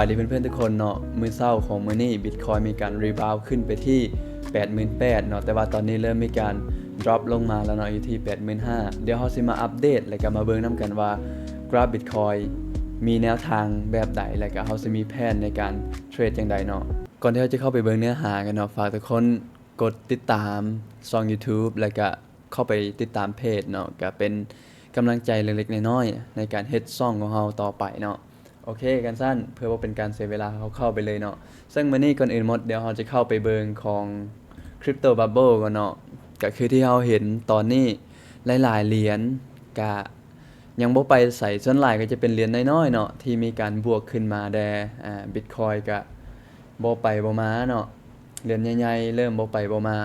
ສະບາຍດີເພື່ອນໆທຸກຄົນເນາະ, ມື້ເຊົ້າຂອງມື້ນີ້ Bitcoin ມີການ rebound ຂຶ້ນໄປທີ່ ແປດໝື່ນແປດເນາະ, ແຕ່ວ່າຕອນນີ້ເລີ່ມມີການ drop ລົງມາແລ້ວເນາະ, ຢູ່ທີ່ ແປດໝື່ນຫ້າ. ດຽວເຮົາຊິມາອັບເດດ ແລະກະມາເບິ່ງນຳກັນວ່າ graph Bitcoin ມີແນວທາງແບບໃດ ແລະກະເຮົາຊິມີແຜນໃນການເທຣດຈັ່ງໃດເນາະ. ກ່ອນທີ່ເຮົາຈະເຂົ້າໄປເບິ່ງເນື້ອຫາກັນເນາະ, ຝາກທຸກຄົນກົດຕິດຕາມຊ່ອງ YouTube ແລະກະ ເຂົ້າໄປຕິດຕາມເພຈເນາະ, ກະເປັນກຳລັງໃຈເລັກໆນ້ອຍໆໃນການເຮັດຊ່ອງຂອງເຮົາຕໍ່ໄປເນາະ. ໂອເຄ ຄັນຊັ້ນ ເພື່ອບໍ່ເປັນການເສຍເວລາ ເຮົາເຂົ້າໄປເລີຍເນາະ. ເຊິ່ງມື້ນີ້ ກ່ອນອື່ນໝົດ ດຽວເຮົາຈະເຂົ້າໄປເບິ່ງຂອງ Crypto Bubble ກ່ອນເນາະ. ກະຄືທີ່ເຮົາເຫັນຕອນນີ້ ຫຼາຍໆຫຼຽນກະຍັງບໍ່ໄປໃສ, ສ່ວນຫຼາຍກະຈະເປັນຫຼຽນນ້ອຍໆເນາະ ທີ່ມີການບວກຂຶ້ນມາແດ່. ອາ Bitcoin ກະ ບໍ່ໄປບໍ່ມາເນາະ, ຫຼຽນໃຫຍ່ໆເລີ່ມບໍ່ໄປບໍ່ມາ,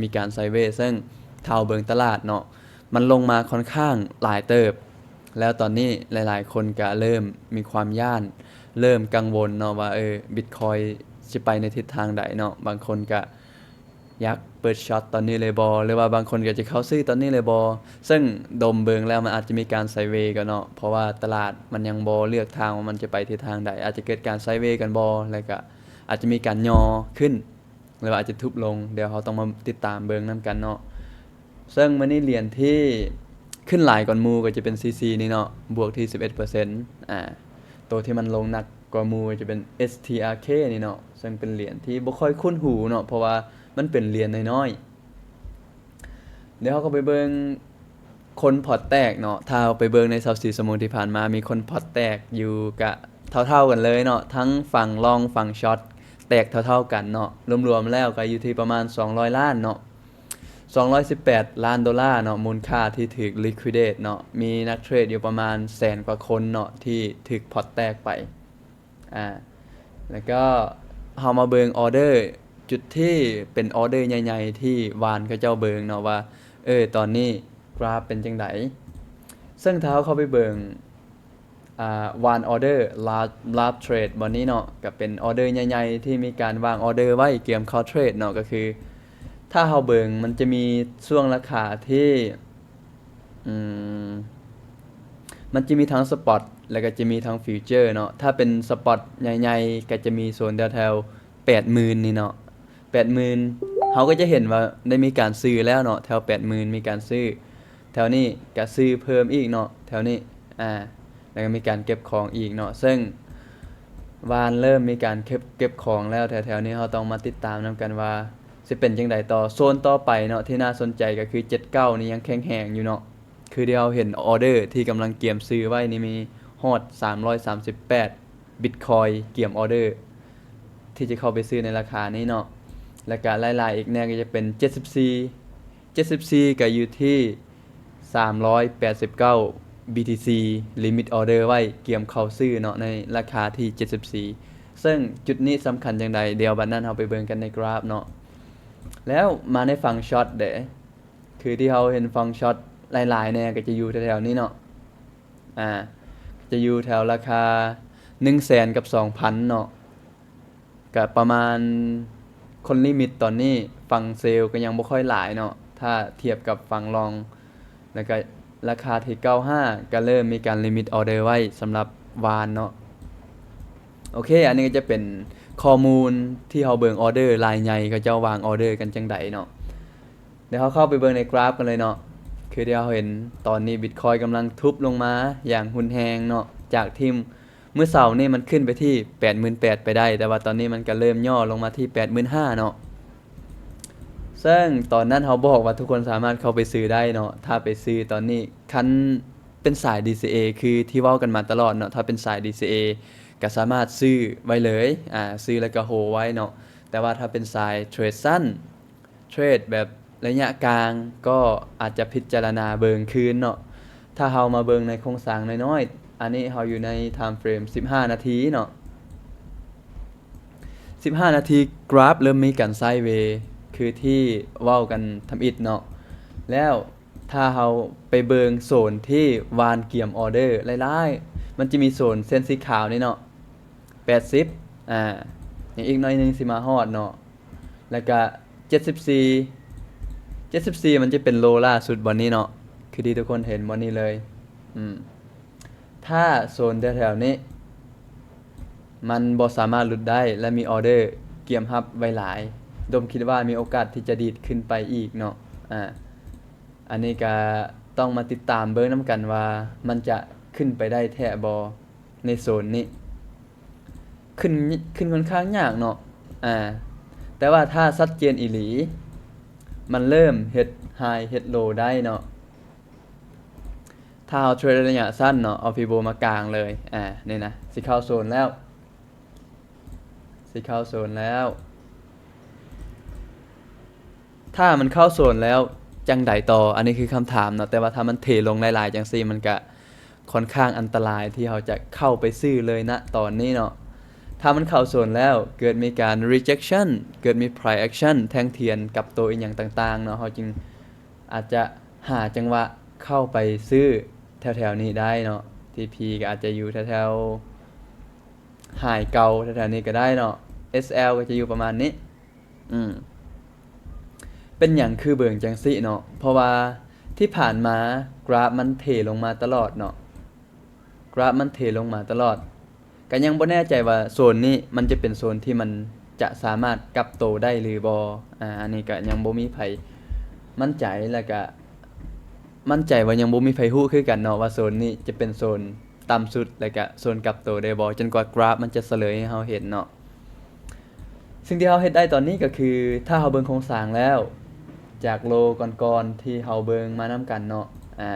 ມີການໄຊເວ, ເຊິ່ງຖ້າເຮົາເບິ່ງຕະຫຼາດເນາະ ມັນລົງມາຄ່ອນຂ້າງຫຼາຍເຕີບ, ແລ້ວຕອນນີ້ຫຼາຍໆຄົນກະເລີ່ມມີຄວາມຢ້ານ, ເລີ່ມກັງວົນເນາະວ່າ ເອີ Bitcoin ຊິໄປໃນທິດທາງໃດເນາະ. ບາງຄົນກະຢາກເປີດ short ຕອນນີ້ເລີຍບໍ່ ຫຼືວ່າບາງຄົນກະຈະເຂົ້າຊື້ຕອນນີ້ເລີຍບໍ່, ເຊິ່ງດົມເບິ່ງແລ້ວມັນອາດຈະມີການໄຊເວກ່ອນເນາະ, ເພາະວ່າຕະຫຼາດມັນຍັງບໍ່ເລືອກທາງວ່າມັນຈະໄປທິດທາງໃດ, ອາດຈະເກີດການໄຊເວກ່ອນບໍ່ ແລ້ວກະ ອາດຈະມີການຫຍໍ້ຂຶ້ນ ຫຼືວ່າອາດຈະທຸບລົງ, ດຽວເຮົາຕ້ອງມາຕິດຕາມເບິ່ງນຳກັນເນາະ. ເຊິ່ງມື້ນີ້ຫຼຽນທີ່ຂຶ້ນຫຼາຍກວ່າໝູ່ກໍຈະເປັນ CC ນີ້ເນາະ, ບວກທີ່ສິບເອັດເປີເຊັນ. ອາ ໂຕທີ່ມັນລົງໜັກກວ່າໝູ່ກໍຈະເປັນ STRK ນີ້ເນາະ, ເຊິ່ງເປັນຫຼຽນທີ່ບໍ່ຄ່ອຍຄຸ້ນຫູເນາະ, ເພາະວ່າມັນເປັນຫຼຽນນ້ອຍໆ. ດຽວເຮົາກໍໄປເບິ່ງຄົນພອດແຕກເນາະ, ຖ້າເຮົາໄປເບິ່ງໃນຊາວສີ່ຊົ່ວໂມງທີ່ຜ່ານມາ ມີຄົນພອດແຕກຢູ່ກະເທົ່າໆກັນເລີຍເນາະ, ທັງຝັ່ງລອງ ຝັ່ງຊອດ ແຕກເທົ່າໆກັນເນາະ, ລວມໆແລ້ວກະຢູ່ທີ່ປະມານສອງຮ້ອຍລ້ານເນາະ, ສອງຮ້ອຍສິບແປດລ້ານໂດລາເນາະ, ມູນຄ່າທີ່ຖືກ liquidate ເນາະ, ມີນັກເທຣດຢູ່ປະມານແສນກວ່າຄົນເນາະ ທີ່ຖືກພອດແຕກໄປ. ອາ ແລ້ວກໍເຮົາມາເບິ່ງອໍເດີ ຈຸດທີ່ເປັນອໍເດີໃຫຍ່ໆ ທີ່ວານເຂົາເຈົ້າເບິ່ງເນາະວ່າ ເອີ ຕອນນີ້ກຣາຟເປັນຈັ່ງໃດ. ເຊິ່ງຖ້າເຮົາເຂົ້າໄປເບິ່ງ ອາ ວານອໍເດີ large large trade ບ່ອນນີ້ເນາະ, ກໍເປັນອໍເດີໃຫຍ່ໆ ທີ່ມີການວາງອໍເດີໄວ້ກຽມເຂົ້າເທຣດເນາະ, ກໍຄືຖ້າເຮົາເບິ່ງ ມັນຈະມີຊ່ວງລາຄາທີ່ ອືມ ມັນຈະມີທັງ spot ແລ້ວກໍຈະມີທັງ future ເນາະ. ຖ້າເປັນ spot ໃຫຍ່ໆ ກໍຈະມີໂຊນແຖວໆ ແປດໝື່ນນີ້ເນາະ, ແປດໝື່ນ ເຮົາກໍຈະເຫັນວ່າໄດ້ມີການຊື້ແລ້ວເນາະ, ແຖວແປດໝື່ນມີການຊື້, ແຖວນີ້ກໍຊື້ເພີ່ມອີກເນາະ, ແຖວນີ້ ອາ ແລ້ວກໍມີການເກັບຂອງອີກເນາະ. ເຊິ່ງວານເລີ່ມມີການເກັບ ເກັບຂອງແລ້ວ, ແຖວໆນີ້ເຮົາຕ້ອງມາຕິດຕາມນຳກັນວ່າຊິເປັນຈັ່ງໃດຕໍ່. ໂຊນຕໍ່ໄປເນາະ ທີ່ໜ້າສົນໃຈກໍຄືເຈັດເກົ້ານີ້ຍັງແຂງແຮງຢູ່ເນາະ, ຄືທີ່ເຮົາເຫັນອໍເດີທີ່ກຳລັງກຽມຊື້ໄວ້ນີ້ມີຮອດສາມຮ້ອຍສາມສິບແປດ Bitcoin ກຽມອໍເດີທີ່ຈະເຂົ້າໄປຊື້ໃນລາຄານີ້ເນາະ. ແລ້ວກະຫຼາຍໆອີກແດ່ກໍຈະເປັນເຈັດສິບສີ່ ເຈັດສິບສີ່ກໍຢູ່ທີ່ສາມຮ້ອຍແປດສິບເກົ້າ BTC limit order ໄວ້ກຽມເຂົ້າຊື້ເນາະ ໃນລາຄາທີ່ເຈັດສິບສີ່. ເຊິ່ງຈຸດນີ້ສຳຄັນຈັ່ງໃດ ດຽວບັດນັ້ນເຮົາໄປເບິ່ງກັນໃນກຣາຟເນາະ. ແລ້ວມາໃນຝັ່ງ short ເດ້ ຄືທີ່ເຮົາເຫັນຝັ່ງ short ຫຼາຍໆແດ່ກໍຈະຢູ່ແຖວໆນີ້ເນາະ, ອາ ຈະຢູ່ແຖວລາຄາໜຶ່ງແສນກັບສອງພັນເນາະ, ກະປະມານຄົນ limit ຕອນນີ້ຝັ່ງ sell ກໍຍັງບໍ່ຄ່ອຍຫຼາຍເນາະ ຖ້າທຽບກັບຝັ່ງ long. ແລ້ວກະລາຄາທີ່ເກົ້າຫ້າກໍເລີ່ມມີການ limit order ໄວ້ສຳລັບວານເນາະ. ໂອເຄ ອັນນີ້ກໍຈະເປັນຂໍ້ມູນທີ່ເຮົາເບິ່ງ order ລາຍໃຫຍ່ ເຂົາເຈົ້າວາງ order ກັນຈັ່ງໃດເນາະ. ດຽວເຮົາເຂົ້າໄປເບິ່ງໃນກຣາຟກັນເລີຍເນາະ. ຄືທີ່ເຮົາເຫັນຕອນນີ້ Bitcoin ກຳລັງທຸບລົງມາຢ່າງຮຸນແຮງເນາະ, ຈາກທີ່ມື້ເສົານີ້ມັນຂຶ້ນໄປທີ່ແປດໝື່ນແປດໄປໄດ້, ແຕ່ວ່າຕອນນີ້ມັນກໍເລີ່ມຫຍໍ້ລົງມາທີ່ແປດໝື່ນຫ້າເນາະ. ເຊິ່ງຕອນນັ້ນເຮົາບອກວ່າທຸກຄົນສາມາດເຂົ້າໄປຊື້ໄດ້ເນາະ, ຖ້າໄປຊື້ຕອນນີ້ ຄັນເປັນສາຍ DCA ຄືທີ່ເວົ້າກັນມາຕະຫຼອດເນາະ, ຖ້າເປັນສາຍ DCA ກໍສາມາດຊື້ໄວ້ເລີຍ, ອາ ຊື້ແລ້ວກໍໂຮໄວ້ເນາະ. ແຕ່ວ່າຖ້າເປັນສາຍເທຣດສັ້ນ ເທຣດແບບໄລຍະກາງ ກໍອາດຈະພິຈາລະນາເບິ່ງຄືນເນາະ. ຖ້າເຮົາມາເບິ່ງໃນໂຄງສ້າງນ້ອຍໆ, ອັນນີ້ເຮົາຢູ່ໃນ time frame ສິບຫ້ານາທີເນາະ, ສິບຫ້ານາທີກຣາຟເລີ່ມມີການໄຊເວ ຄືທີ່ເວົ້າກັນທຳອິດເນາະ. ແລ້ວຖ້າເຮົາໄປເບິ່ງໂຊນທີ່ວານກຽມ order ຫຼາຍໆ, ມັນຈະມີໂຊນເສັ້ນສີຂາວນີ້ເນາະ ແປດສິບ ອາ ຍັງອີກໜ້ອຍໜຶ່ງຊິມາຮອດເນາະ. ແລ້ວກະເຈັດສິບສີ່ ເຈັດສິບສີ່ມັນຈະເປັນໂລລ່າສຸດບ່ອນນີ້ເນາະ, ຄືທີ່ທຸກຄົນເຫັນບ່ອນນີ້ເລີຍ. ອືມ ຖ້າໂຊນແຖວໆນີ້ ມັນບໍ່ສາມາດຫຼຸດໄດ້ ແລະ ມີອໍເດີກຽມຮັບໄວ້ຫຼາຍ. ດົມຄິດວ່າມີໂອກາດທີ່ຈະດີດຂຶ້ນໄປອີກເນາະ. ອາ ອັນນີ້ກະຕ້ອງມາຕິດຕາມເບິ່ງນຳກັນວ່າມັນຈະຂຶ້ນໄປໄດ້ແທ້ບໍ່ໃນໂຊນນີ້. ຂຶ້ນ ຂຶ້ນຂ້ອນຂ້າງຍາກເນາະ. ອາ ແຕ່ວ່າຖ້າຊັດເຈນອີ່ຫຼີ ມັນເລີ່ມເຮັດໄຮເຮັດໂລໄດ້ເນາະ. ຖ້າເຮົາເທຣດໄລຍະສັ້ນເນາະ ເອົາພີໂບມາກາງເລີຍ. ອາ ນີ້ນະ ຊິເຂົ້າໂຊນແລ້ວ ຊິເຂົ້າໂຊນແລ້ວ. ຖ້າມັນເຂົ້າໂຊນແລ້ວຈັ່ງໃດຕໍ່? ອັນນີ້ຄືຄຳຖາມເນາະ. ແຕ່ວ່າຖ້າມັນເທລົງຫຼາຍໆຈັ່ງຊີ້ ມັນກະຄ່ອນຂ້າງອັນຕະລາຍທີ່ເຮົາຈະເຂົ້າໄປຊື້ເລີຍນະຕອນນີ້ເນາະ. ຖ້າມັນເຂົ້າໂຊນແລ້ວ ເກີດມີການ rejection ເກີດມີ price action ແທ່ງທຽນກັບໂຕອີ່ຫຍັງຕ່າງໆເນາະ ເຮົາຈຶ່ງອາດຈະຫາຈັງຫວະເຂົ້າໄປຊື້ແຖວໆນີ້ໄດ້ເນາະ. ທີພີ ກໍອາດຈະຢູ່ແຖວໆໄຮເກົ່າແຖວໆນີ້ກໍໄດ້ເນາະ. ເອສແອລ ກໍຈະຢູ່ປະມານນີ້. ອືມ ເປັນຫຍັງຄືເບິ່ງຈັ່ງຊີ້ເນາະ? ເພາະວ່າທີ່ຜ່ານມາກຣາຟມັນເທລົງມາຕະຫຼອດເນາະ. ກຣາຟມັນເທລົງມາຕະຫຼອດ. ກະຍັງບໍ່ແນ່ໃຈວ່າໂຊນນີ້ມັນຈະເປັນໂຊນທີ່ມັນຈະສາມາດກັບໂຕໄດ້ຫຼືບໍ່. ອາ ອັນນີ້ກະຍັງບໍ່ມີໃຜໝັ້ນໃຈ ແລ້ວກະໝັ້ນໃຈວ່າຍັງບໍ່ມີໃຜຮູ້ຄືກັນເນາະ ວ່າໂຊນນີ້ຈະເປັນໂຊນຕ່ຳສຸດ ແລ້ວກະໂຊນກັບໂຕໄດ້ບໍ່ ຈົນກວ່າກຣາຟມັນຈະສະເຫຼີຍໃຫ້ເຮົາເຫັນເນາະ. ສິ່ງທີ່ເຮົາເຮັດໄດ້ຕອນນີ້ກໍຄື ຖ້າເຮົາເບິ່ງໂຄງສ້າງແລ້ວ ຈາກໂລກ່ອນໆທີ່ເຮົາເບິ່ງມານຳກັນເນາະ ອາ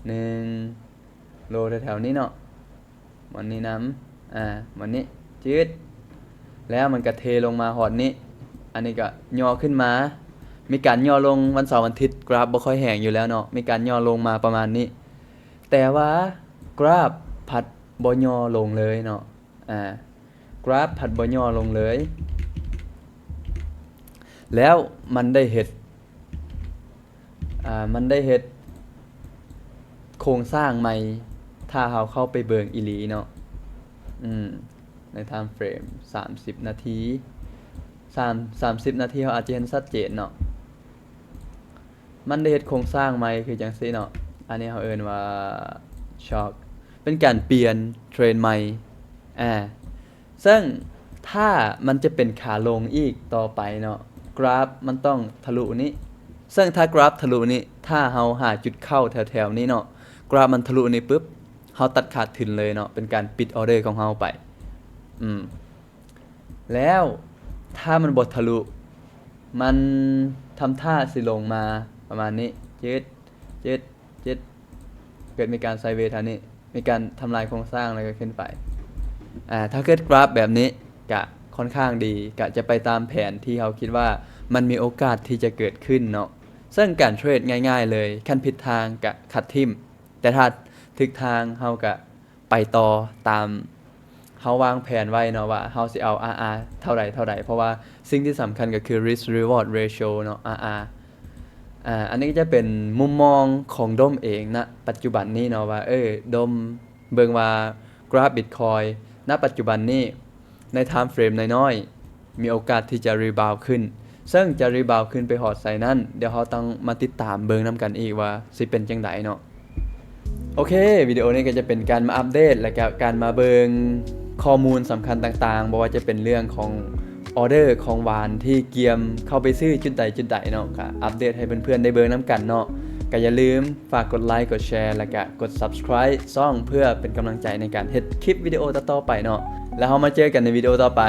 ໜຶ່ງ ໂລແຖວໆນີ້ເນາະ ໝ່ອນນີ້ນຳ ອາ ໝ່ອນນີ້ ຈືດ ແລ້ວມັນກະເທລົງມາຮອດນີ້. ອັນນີ້ກະຫຍໍ້ຂຶ້ນມາ ມີການຫຍໍ້ລົງ. ວັນເສົາວັນທິດກຣາຟບໍ່ຄ່ອຍແຮງຢູ່ແລ້ວເນາະ ມີການຫຍໍ້ລົງມາປະມານນີ້ ແຕ່ວ່າກຣາຟພັດບໍ່ຫຍໍ້ລົງເລີຍເນາະ. ອາ ກຣາຟພັດບໍ່ຫຍໍ້ລົງເລີຍ ແລ້ວມັນໄດ້ເຮັດ ອາ ມັນໄດ້ເຮັດໂຄງສ້າງໃໝ່ ຖ້າເຮົາເຂົ້າໄປເບິ່ງອີ່ຫຼີເນາະ ອືມ ໃນທາມເຟຣມສາມສິບນາທີ ສາມ ສາມສິບນາທີ ເຮົາອາດຈະເຫັນຊັດເຈນເນາະ. ມັນໄດ້ເຮັດໂຄງສ້າງໃໝ່ຄືຈັ່ງຊີ້ເນາະ ອັນນີ້ເຮົາເອີ້ນວ່າ Shock ເປັນການປ່ຽນເທຣນໃໝ່ ອາ ເຊິ່ງຖ້າມັນຈະເປັນຂາລົງອີກຕໍ່ໄປເນາະ ກຣາຟມັນຕ້ອງທະລຸນີ້ ເຊິ່ງຖ້າກຣາຟທະລຸນີ້ ຖ້າເຮົາຫາຈຸດເຂົ້າແຖວໆນີ້ເນາະ ກຣາຟມັນທະລຸນີ້ປຶບ ເຮົາຕັດຂາດທຶນເລີຍເນາະ ເປັນການປິດອໍເດີຂອງເຮົາໄປ ອືມ ແລ້ວຖ້າມັນບໍ່ທະລຸ ມັນທຳທ່າຊິລົງມາປະມານນີ້ ຈືດ ຈືດ ຈືດ ເກີດມີການໄຊເວແຖວນີ້ ມີການທຳລາຍໂຄງສ້າງແລ້ວກໍຂຶ້ນໄປ ອາ ຖ້າເກີດກຣາຟແບບນີ້ກະຄ່ອນຂ້າງດີ ກະຈະໄປຕາມແຜນທີ່ເຮົາຄິດວ່າມັນມີໂອກາດທີ່ຈະເກີດຂຶ້ນເນາະ. ເຊິ່ງການເທຣດງ່າຍໆເລີຍ ຄັນຜິດທາງກະຄັດຖິ້ມ ແຕ່ຖ້າຖືກທາງເຮົາກະ ໄປຕໍ່ຕາມເຮົາວາງແຜນໄວ້ເນາະ ວ່າເຮົາຊິເອົາ ອາອາ ເທົ່າໃດເທົ່າໃດ ເພາະວ່າສິ່ງທີ່ສຳຄັນກໍຄື risk reward ratio ເນາະ ອາອາ ອາ ອັນນີ້ກໍຈະເປັນມຸມມອງຂອງດົມເອງນະປັດຈຸບັນນີ້ເນາະ ວ່າ ເອີ ດົມເບິ່ງວ່າກຣາຟ Bitcoin ນະປັດຈຸບັນນີ້ ໃນທາມເຟຣມນ້ອຍໆ ມີໂອກາດທີ່ຈະຣີບາວຂຶ້ນ ເຊິ່ງຈະຣີບາວຂຶ້ນໄປຮອດໃສນັ້ນ ດຽວເຮົາຕ້ອງມາຕິດຕາມເບິ່ງນຳກັນອີກວ່າຊິເປັນຈັ່ງໃດເນາະ. ໂອເຄ ວິດີໂອນີ້ກໍຈະເປັນການມາອັບເດດ ແລະກະການມາເບິ່ງຂໍ້ມູນສຳຄັນຕ່າງໆ ບໍ່ວ່າຈະເປັນເລື່ອງຂອງອໍເດີຂອງຫວານທີ່ກຽມເຂົ້າໄປຊື້ຈຸດໃດຈຸດໃດເນາະ ກະອັບເດດໃຫ້ເພື່ອນໆໄດ້ເບິ່ງນຳກັນເນາະ. ກະຢ່າລືມຝາກກົດໄລ ກົດແຊ ແລະກະກົດ subscribe ຊ່ອງ ເພື່ອເປັນກຳລັງໃຈໃນການເຮັດຄລິບວິດີໂອຕໍ່ໆໄປເນາະ ແລ້ວເຮົາມາເຈີກັນໃນວິດີໂອຕໍ່ໄປ.